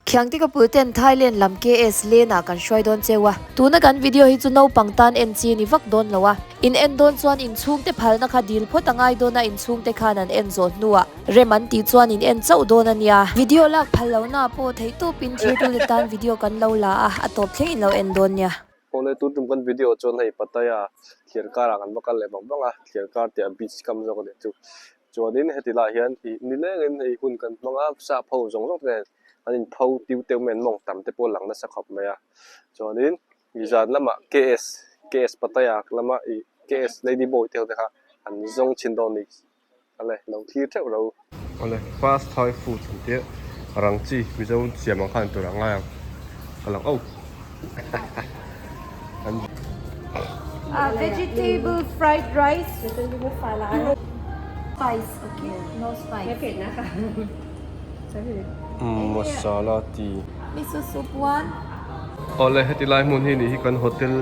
Khiangte ka pul ten Thailand lam KS lane ah kan hruai dawn cheu a. Tuna kan video hi chu naupang tan en chi a ni vak dawn lo a. In en dawn chuan in chhungte phalna kha dil phawt a ngai dawn a, in chhungte khan an en zawh hnuah rem an tih chuan in en chauh dawn a nia. Video lak phal lohna ah pawh theihtawpin thirtute tan video kan lo la a, a tawp thleng in lo en dawn nia. Awle tun tum kan video chuan hei Pattaya thliar karah kan va kal leh vang vang a, thliar kar tih a beach kam zawk a nih chu. Chuanin heti lai hian ih nilengin hei hun kan hmang a, sap ho zawng zawng te nen an inpho tiu teuh mai an mawng tam te pawh a lang nasa khawp mai a. Chuanin ih zan lamah KS KS Pattaya lama ih KS Lady Boy te ho te kha an zawng chhin dawn a ni. Awle lo thlir theuh lo. Awle fast Thai food an tia rang chi Mizo siam ang khan tur a ngai ang ka lang oh an. Vegetable fried rice spice okay no spice Masala tea. Miso soup one. Awle heti lai hmun hi nih hi kan hotel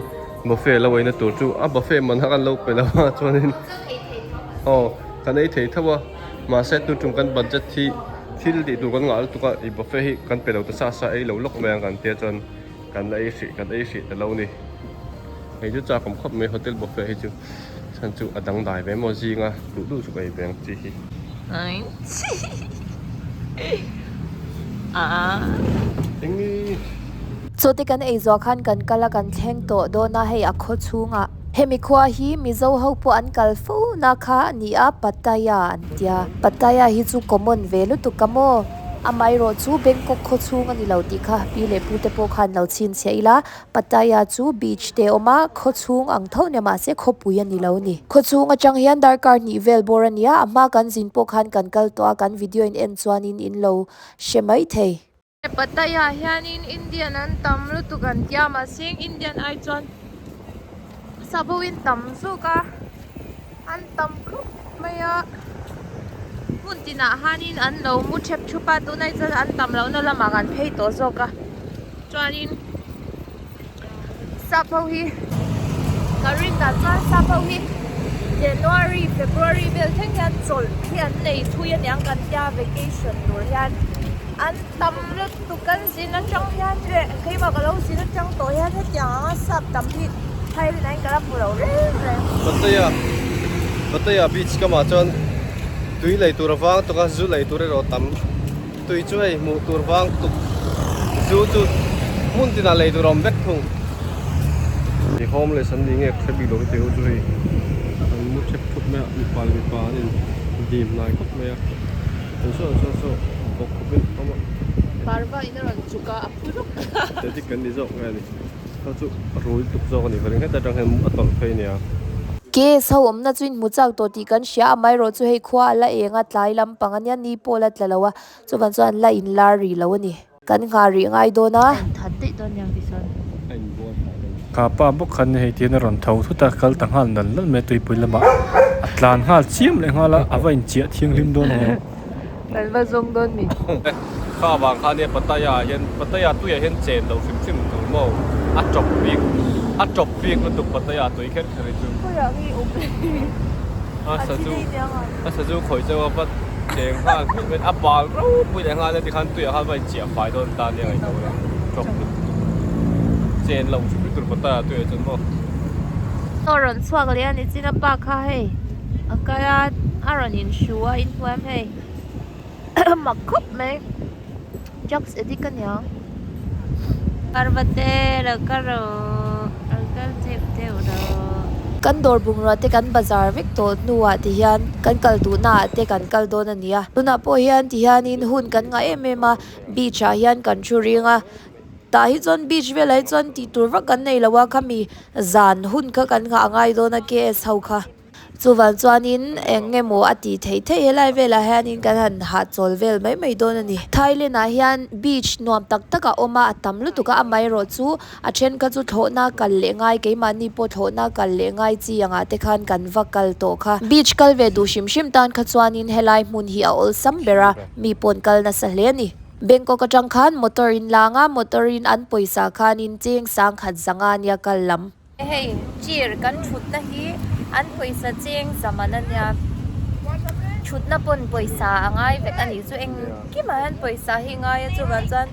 buffet lo eina tur chu a buffet man kha kan lo pe lo a chuanin aw kan ei thei tho a mahse tun tum kan budget hi thil tih tur kan ngah lutuk a ih buffet hi kan pe lo ta sa sa ei lo lawk mai ang kan tia chuan kan la ei hrih kan ei hrih ta lo ni hei chu chak awm khawp mai hotel buffet hi chu chhan chu a dangdai ve maw zinga duh duh chu ka ei ve ang chi hi. Eng Chaw te kan ei zuah khan kan kal a kan thleng tawh dawn a hei a khaw chhungah. Hemi khua hi Mizo ho pawh an kal fo na kha a ni a Pattaya an tia. Pattaya hi chu common ve lutuk ka maw? Amaherawh chu Bangkok khaw chhung a ni lo tih kha pi leh pu te pawh khan lo chhinchhiah ila Pattaya chu beach te awm a, khaw chhung ang tho nia mahse khawpui a ni lo ni. Khaw chhung atang hian darkar hnih vel bawr a nia, a hma kan zin pawh khan kan kal tawh a, kan video in en chuanin in lo hre mai thei. Pattaya hianin Indian an tam lutuk an tia mahse Indian ai chuan sap ho in tam zawk a, an tam khawp mai a, hmun tinah hianin an lo mu thep thup a, tunah chuan an tam lohna lamah kan phei tawh zawk a. Chuanin sap ho hi ka rin dan chuan sap ho hi January, February vel thleng hian chawlh hi an nei thui aniang kan tia vacation tur hian an tam lutuk kan zin atang hian leh keimah ka lo zin atang tawh hian hetiang anga sap tam hi Thailand ah hian ka la hmu lo reng reng. Pattaya Pattaya beach kamah chuan tui lei tur a vang tuk a zu lei tur erawh a tam. Tui chu hei hmuh tur vang tuk zu chu hmun tinah lei tur a awm vek thung. I homeless an ni nge hre bik lo te ho chu hei an mu thep thup mai a mipa leh mipa an in dim hnai khawp mai a an saw an saw saw bawk khawp in awm a. Parva in a rawn chuk a a phu rawk a. Te dik kan ni zawk nge a ni. Kha chu a rui tuk zawk a ni ka ring heta tang hian a tawlh phei nia. Case ho awmna chu in hmu chak tawh tih kan hria a amaherawh chu hei khua a la eng a tlai lampang a nia ni pawh la tla lo a chuvan chuan an la in lar rih lo a ni kan nghah rih ngai dawn a. Kha pa bawk khan hei tihian a rawn tho thut a kal ta nghal nal nal mai a tuipui lamah a tlan nghal chiam leh nghal a a va inchiah thianghlim dawn aniang. Kan va zawng dawn mi. Kha vang kha nia Pattaya ah hian Pattaya tuiah hian chen loh hrim hrim tur maw a tawp bik a tawp bik lutuk Pattaya tui kher kher hi chu. Khawiah nge awm le A sazu a sazu khawi chauh a va cheng nghal hmiah mai a bal ropui leh nghal a tikhan tuiah khan va inchiah fai dawn ta nia ngaihtuah ila tawp lutuk chen loh hrim hrim tur Pattaya tuiah chuan maw. Aw rawn chhuak leh a ni chin a pa kha hei a kal a a rawn inhru a inhnuai hei mak khawp mai drugs addict a niang parvate lo kal rawh lo kal teuh teuh rawh. Kan dawr bungrua te kan bazar vek tawh hnuah ti hian kan kal duhna ah te kan kal dawn a ni a tunah pawh hian ti hianin hun kan ngah em em a beach ah hian kan thu ring a tah hi chuan beach velah hi chuan tih tur vak kan nei lo a khami zan hun kha kan nghah a ngai dawn a K S ho kha. Chuvang chuanin eng nge maw a tih theih theih helai velah hianin kan han hahchawl vel mai mai dawn a ni. Thailand ah hian beach nuam tak tak a awm a, a tam lutuk a, amaherawh chu a then kha chu thlawhna kal leh ngai keimahni pawh thlawhna kal leh ngai chi angah te khan kan va kal tawh kha. Beach kal ve duh hrim hrim tan kha chuanin helai hmun hi a awlsam ber a, mi pawn kal nasa hle a ni. Bangkok atang khan motor in lang a, motor in an pawisa khanin cheng sangkhat zanga nia kal lam. Hei chair kan thutna hi an pawisa cheng zaman a nia thutna pawn pawisa a ngai vek a nih chu engkimah hian pawisa hi ngai a chuvang chuan.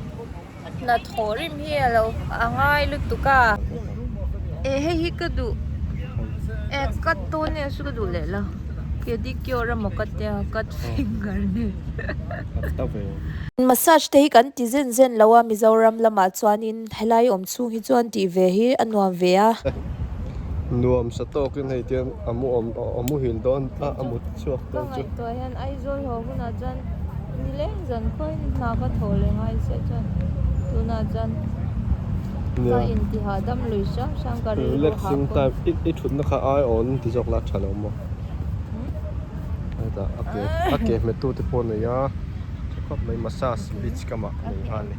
Hnathawh rim hi a lo a ngai lutuk a. E hei hi ka duh e cut dawn nge chu ka duh leh lo pedicure emaw ka tia cut finger nge. Massage te hi kan ti zen zen lo a Mizoram lamah chuanin helai awm chhung hi chuan tih ve hi a nuam ve a. Nuam sa tawkin hei tian a mu awm a muhil dawn a a mut chhuak dawn chu. Ka ngaihtuah hian Aizawl haw hunah chuan nileng zan khawiin hna ka thawh leh ngai sia chuan tunah chuan ka inti hahdam lui hrang hrang ka rilru hah Relaxing time i i thutna kha ai awn ti zawk la tha lo maw? Hetah a ke a ke hmet tu te pawh a nei a tha khawp mai massage beach kamah a nei nghal a ni.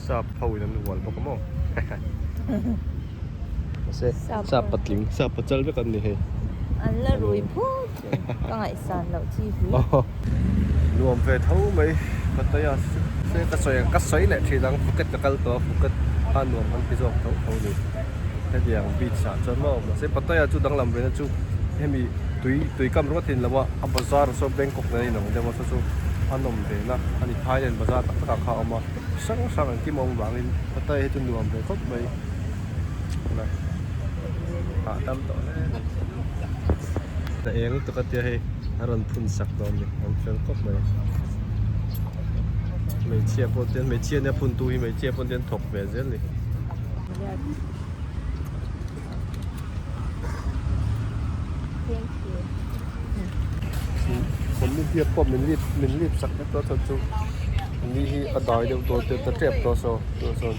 Sap ho in an hual bawk a maw mahse sap patling sap pachal vek an ni hei. An la rui phut ka ngaihsan loh chi hi. Nuam ve tho mai Pattaya chu se ka sawi ang ka sawi leh thin ang Phuket ka kal tawh a Phuket kha nuam kan ti zawk tho tho a ni hetiang beach ah chuan maw mahse Pattaya chu danglam ve na chu hemi tui tui kam ringawt hi ni lo a a bazar saw Bangkok nen a inang deuh a saw chu a nawm ve na a ni Thailand bazar tak tak ah kha a awm a. Hrang hrang engkim a awm vangin Pattaya hi chu nuam ve khawp mai a hahdam tawh hle a ni a eng lutuk a tia hei a rawn phun sak dawn a ni an fel khawp mai hmeichhia pawh chuan hmeichhia nia phun tu hi hmeichhia pawh chuan thawk ve zel a ni. Thawmhnaw pawh min lip min lip sak vek tawh a chhan chu ni hi a dai deuh dawn te ta tep tawh saw tah sawn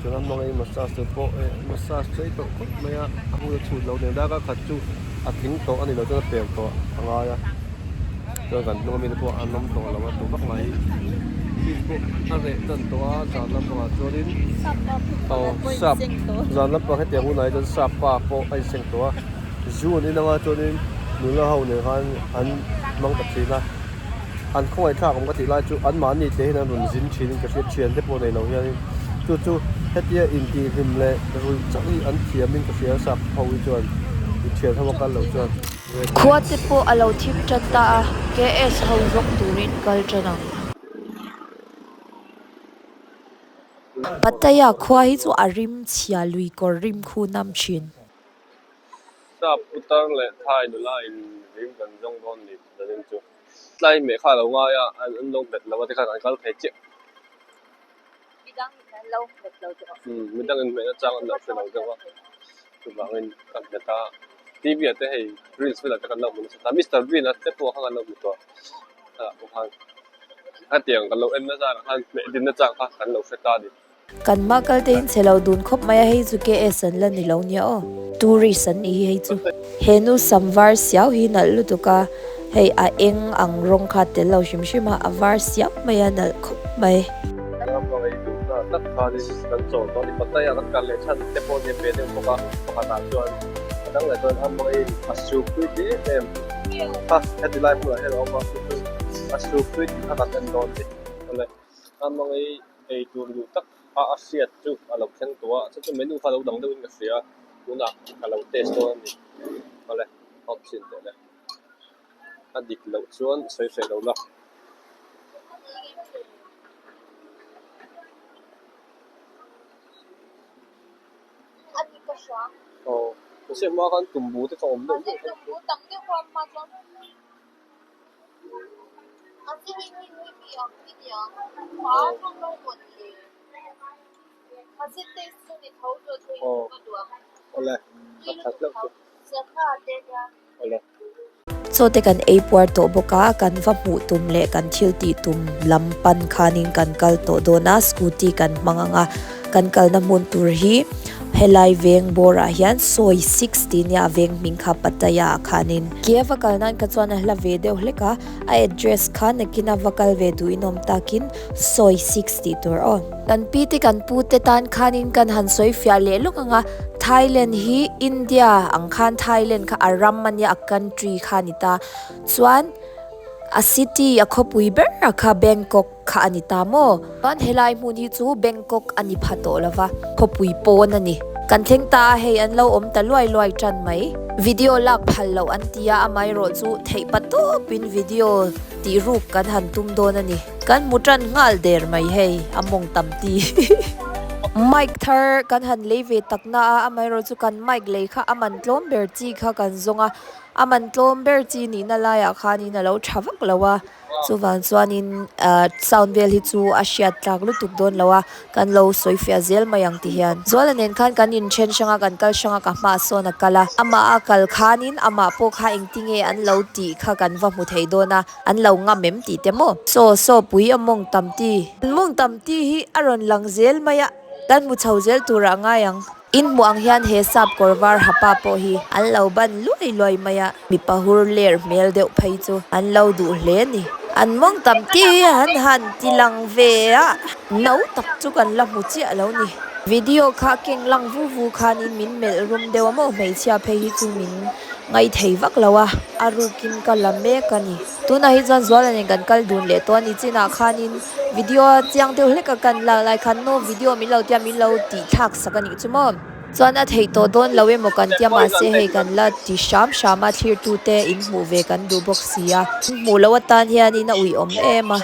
chuan a hmangaih massage te pawh eh massage chei tawh khawp mai a a hun a chhut lo nen darkar khat chu a tling tawh a ni lo chuan a pel tawh a ngai a chuan kan hnung ami te pawh an awm tawh lo a tu vak mai hi pawh a reh tan tawh a zan lampangah chuanin aw sap zan lampang hetiang hunah hi chuan sap pa pawh a inseng tawh a. Zu an in anga chuanin nula ho nen khan an hmang ta thin a, an khawngaihthlak awm ka tih lai chu anmahni te hian an rawn zin thin in ka hria thian te pawh nei lo hianin chu chu hetia intihhlim leh ruih chauh hi an thiam in ka hria a sap ho hi chuan inthian ho a kal loh chuan. Khua te pawh a lo thim tan ta a, KS ho zawng turin kal tan ang. Pattaya khua hi chu a rim chhia lui kawr rim khu nam thin. Sap putar leh Thai nula in rim kan zawng dawn ni zanin chu tlai meh kha a lo ngai a an lo hmet lo a tikhan an kal thei chiah. Midang in hmehna chang an lo hre lo deuh a chuvangin ka hmet a T_V ah te hei reels velah te kan lo hmu nasa ta Mister Bean a te pawh kha kan lo hmu tawh a pawh khan hetiang kan lo en na zarah khan hmeh dinna chang kha kan lo hre ta a ni. Kan hma kal te in chhe lo dun khawp mai a, hei chu KS an la ni lo nia aw. Tourist an nih hi hei chu. He nu sam var siau hi nalh lutuk a, hei a eng ang rawng kha tel lo hrim hrim a, a var siau mai a nalh khawp mai. Ramhnuai duhna tak khanin kan chawl tawh a ni. Pattaya kan kal leh chhan te pawh ni ve deuh bawk a, pakhatah chuan a dang leh chuan a hmangin a suk tui ti em em kha heti lai hmunah hian a awm a, chu chu a suk tui tih kha kan en dawn a ni. Awle a hmangin. Ei tur duh tak a a hriat chu a lo thleng tawh a, chu chu menu kha a lo dang deuhin ka hria a, tunah ka lo test dawn a ni. Awle, hawp chhin teh le. A dik loh chuan sawi hreh lo la. Aw, mahse hma khan tumbu te kha awm deuh deuh kha. Chaw te kan ei puar tawh bawk a, kan va hmuh tum leh kan thil tih tum lam pan khanin kan kal tawh dawn a, scooty kan hmang ang a, kan kalna hmun tur hi helai veng bawrah hian sawi six tih nia a veng hming kha Pattaya ah khanin. Ke a va kal nan kha chuan a hla ve deuh hlek a, a address kha nakin a va kal ve duhin awm takin sawi six tih tur aw. Kan pi te kan pu te tan khanin kan han sawi fiah leh lawk ang a, Thailand hi India ang khan Thailand kha a ram a nia a country kha a ni ta, chuan a city a khawpui ber a kha Bangkok kha a ni ta maw? Chuan helai hmun hi chu Bangkok a ni pha tawh lo va, khawpui pawn a ni. Kan thleng ta a hei an lo awm ta luai luai tan mai. Video lak phal loh an ti a, amaherawh chu theih pa tawpin video tih ruk kan han tum dawn a ni. Kan hmu tan nghal der mai hei, a mawng tam ti. Mic thar kan han lei ve tak na a, amaherawh chu kan mic lei kha a man tlawm ber chi kha kan zawng a, a man tlawm ber chi nihna laiah khanin a lo tha vak lo a. Chuvang chuanin ahh sound vel hi chu a hriat tlak lutuk dawn lo a, kan lo sawi fiah zel mai ang ti hian. Zuala nen khan kan inthen hrang a, kan kal hrang a, ka hmaah sawn a kal a. Amah a kal khanin amah pawh kha engtinge an lo tih kha kan va hmu thei dawn a, an lo ngam em tih te maw? Saw saw pui a mawng tam ti. An mawng tam ti hi a rawn lang zel mai a, kan hmu chho zel turah ngai ang. In hmuh ang hian he sap kawr var ha pa pawh hi an lo ban luai luai mai a, mipa hur ler hmel deuh phei chu an lo duh hle a ni. An mawng tam ti hi han han ti lang ve a, no tak chu kan la hmu chiah lo ni. Video kha keng lang vu vu khanin min melh rum deuh a maw hmeichhia phei hi chu min ngaithei vak lo a, a rukin ka la mek a ni. Tunah hi chuan Zuala nen kan kal dun leh tawh a ni chinah khanin video chiang deuh hlek a kan lak lai khan no video min lo tia min lo tih thlak sak a nih chu maw. Chuan a theih tawh dawn lo emaw kan tia mahse hei kan la ti hram hram a thlir tu te in hmuh ve kan duh bawk si a. In hmuh loh atan hianin a ui awm em a.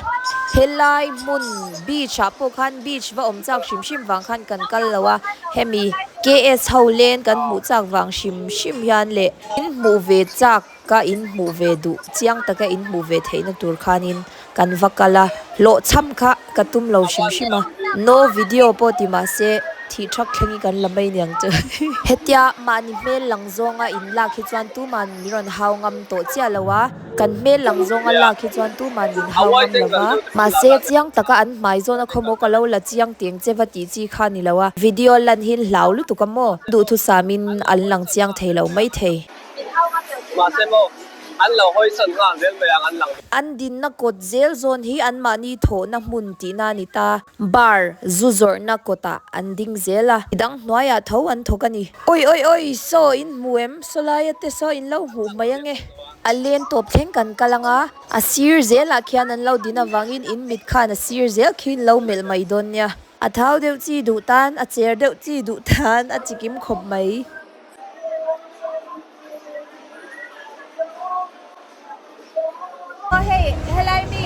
Helai hmun beach ah pawh khan beach va awm chak hrim hrim vang khan kan kal lo a hemi KS ho len kan hmuh chak vang hrim hrim hian leh in hmuh ve chak Ka in hmuh ve duh, chiang taka in hmuh ve theihna tur khanin kan va kal a, hlawhchham kha ka tum lo hrim hrim a, no video pawh ti mahse thih thak thlengin kan la mai niang chu. Hetia mahni hmel lang zawnga in lak hi chuan tuman min rawn hau ngam tawh chiah lo a, kan hmel lang zawnga lak hi chuan tuman min hau ngam lo va, mahse chiang taka an hmai zawna khawmaw ka lo la chiang teng che va tih chi kha ni lo a, video lan hin hlau lutuk a maw, duhthusamin an lang chiang thei lo maithei. Mahse maw, an lo hawisan nghal zel mai ang an lang. An dinna kawt zel zawn hi anmahni thawhna hmun tihna a ni ta. Bar, zu zawrhna kawtah an ding zel a, midang hnuaiah tho an thawk a ni. Oi oi oi, saw in hmu em? Sawlaia te saw in lo hmuh mai ange. A len tawp thleng kan kal ang a, a sir zelah khian an lo din avangin in mit khan a sir zel khi in lo melh mai dawn nia. A thau deuh chi duh tan, a cher deuh chi duh tan a chikim khawp mai. Hei helai mi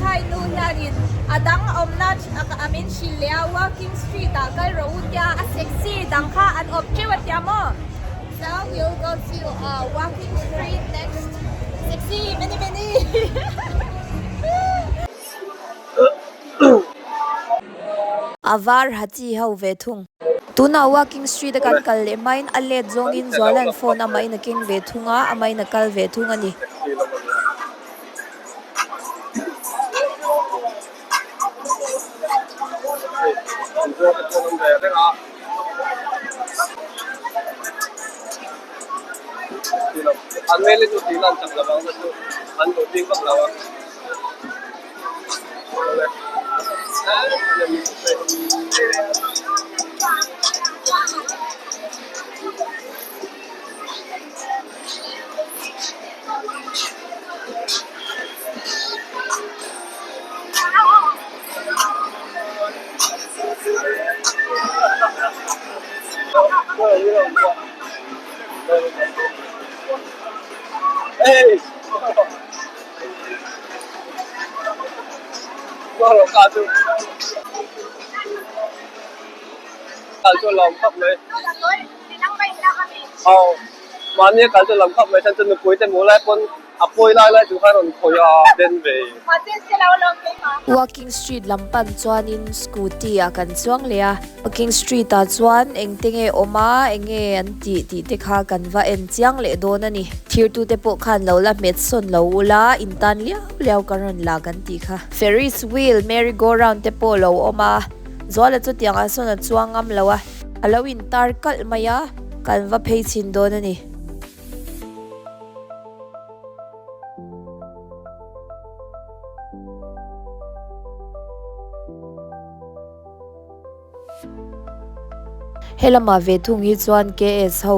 Thai nu hianin a dang awmna a min hrilh leh a walking street ah kal rawh u tia a sexy dang kha an awm teuh a tia maw so we will go to walking street next sexy many many. A var ha chi ho ve thung. Tunah walking street a kan kal leh hmain a let zawngin Zuala'n phone amahin a keng ve thung a, amahin a kal ve thung a ni. Walking street lam pan chuanin scooty ah kan chuang leh a, walking street ah chuan engte nge awm a enge an tih tih te kha kan va en chiang leh dawn a ni. Thirtute pawh khan lo la hmet sawn lo ula intan liau liau ka rawn la kan tih kha. Ferris wheel, merry go round te pawh lo awm a, Zuala chu tiangah sawn a chuang ngam lo a, a lo intar kalh mai a, kan va phei chhin dawn a ni. Helamah ve thung hi chuan KS ho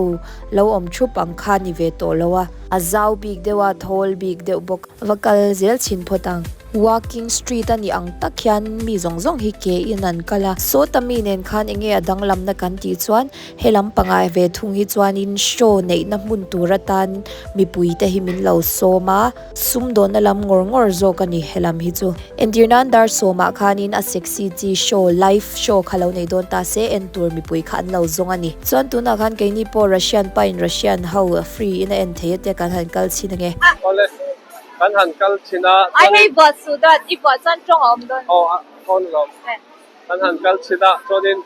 lo awm thup ang kha ni ve tawh lo a, a zau bik deuh a, thawl bik deuh bawk. Va kal zel chhin phawt ang. Walking street a nih ang tak hian mi zawng zawng hi ke in an kal a, sawta mi nen khan enge a danglamna kan tih chuan he lam pangah ve thung hi chuanin show neihna hmun tur atan mipui te hi min lo sawm a, sumdawnna lam ngawr ngawr zawk a ni he lam hi chu. Entir nan dar sawmah khanin a sexy chi show live show kha lo nei dawn ta se en tur mipui kha an lo zawng a ni. Chuan tunah khan keini pawh Russian pa in Russian ho free in a en thei a tia kan han kal chhin ange. Awle. Kan han kal thin a. Ai hei buat suh dat, i buat chuan tawng a awm dawn. Aw a tawng a awm. Kan han kal thin a, chuanin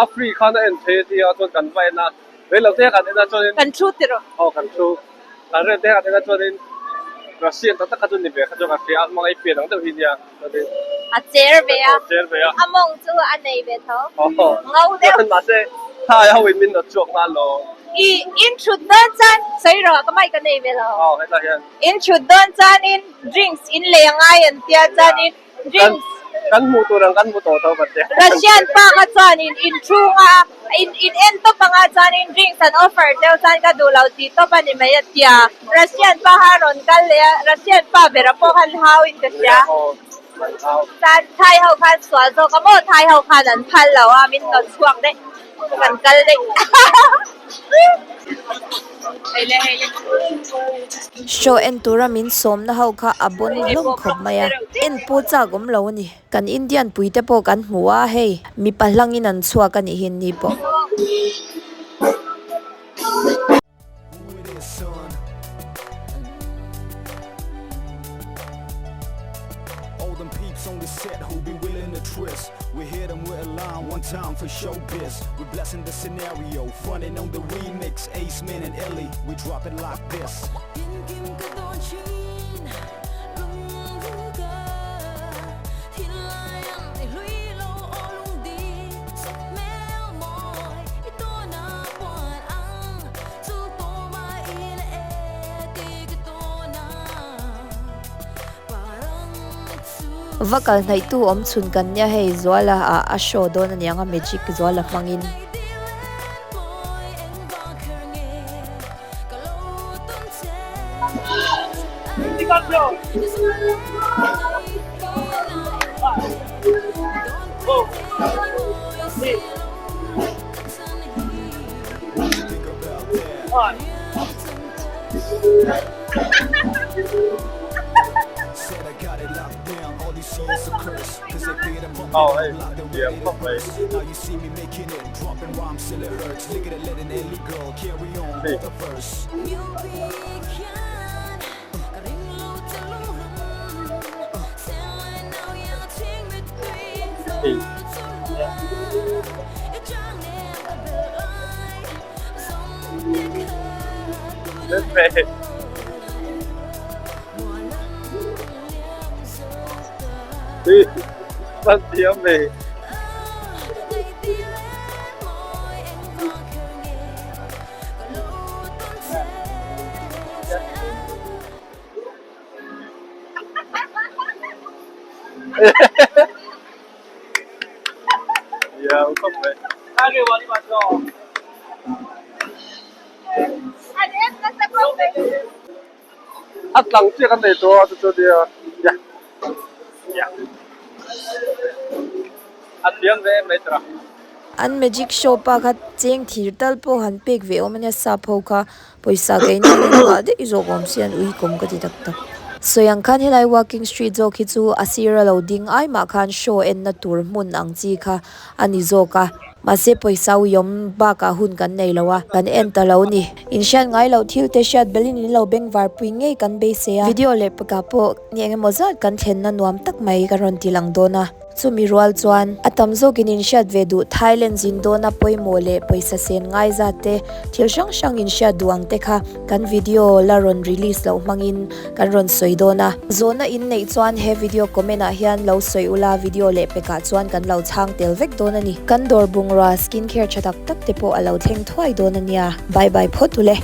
a free khan a en thei a tia chuan kan va en a, rei lo te kan en a chuanin. Kan thu ti rawh. Aw kan thu. Kan rei te kan en a chuanin Russian tak tak kha chu ni ve kha chuan ka hria a, hmangaih pian ang deuh hi nia chuanin. A cher ve a. Aw cher ve a. A mawng chu a nei ve tho. Aw. Ngo deuh. Mahse thai ho in min nawt chhuak nghal lo. I in thut dawn chuan sawi rawh ka mic a nei ve lo. Aw hetlai hian. In thut dawn chuanin drinks in lei a ngai an tia chuanin drinks. Kan hmuh tur ang kan hmu tawh tho kan tia. Russian pa kha chuanin in chhunga in in en tawp anga chuanin drinks an offer deuh chuan ka duh lo tih tawp a ni mai a tia. Russian pa kha a rawn kal leh a, Russian pa bera pawh khan hau in ka hria. Chuan Thai ho khan sual zawk a maw Thai ho khan an phal lo a min hnawt chhuak daih kan kal daih. Show en tura min sawmna ho kha a bawn hlawm khawp mai a, en pawh chak awm lo a ni. Kan Indian pui te pawh kan hmu a, hei mipa hlangin an chhuak a nih hi ni pawh. Va kal hnaih tu awm chhun kan nia hei Zuala ah a show dawn aniang a magic Zuala hmangin. A tlang chiah kan nei tawh a chu chu nia ya ya a thiam ve em mai tawh a. An magic show pa kha cheng thir tal pawh han pek ve awm ania sap ho kha pawisa keini an nghah daih zawk awm si an ui kawm ka ti tak tak. Sawi ang khan helai walking street zawk hi chu a sira lo ding ai mah khan show enna tur hmun ang chi kha a ni zawk a, mahse pawisa uiawm bakah hun kan nei lo a, kan en ta lo ni. In hriat ngai loh thil te hriat belin in lo bengvarpui ngei kan beisei a, video leh pakah pawh ni eng emaw zat kan thlenna nuam tak mai kan rawn ti lang dawn a, chumi rual chuan a tam zawkin in hriat ve duh Thailand zin dawna pawimawh leh pawisa sen ngai zat te thil hrang hrang in hriat duh ang te kha kan video la rawn release loh hmangin Kan rawn sawi dawn a. Zawhna in neih chuan he video comment ah hian lo sawi ula video leh pekah chuan kan lo chhang tel vek dawn a ni. Kan dawr bungrua skin care tha tak tak te pawh a lo thleng thuai dawn a nia. Bye bye phawt ule.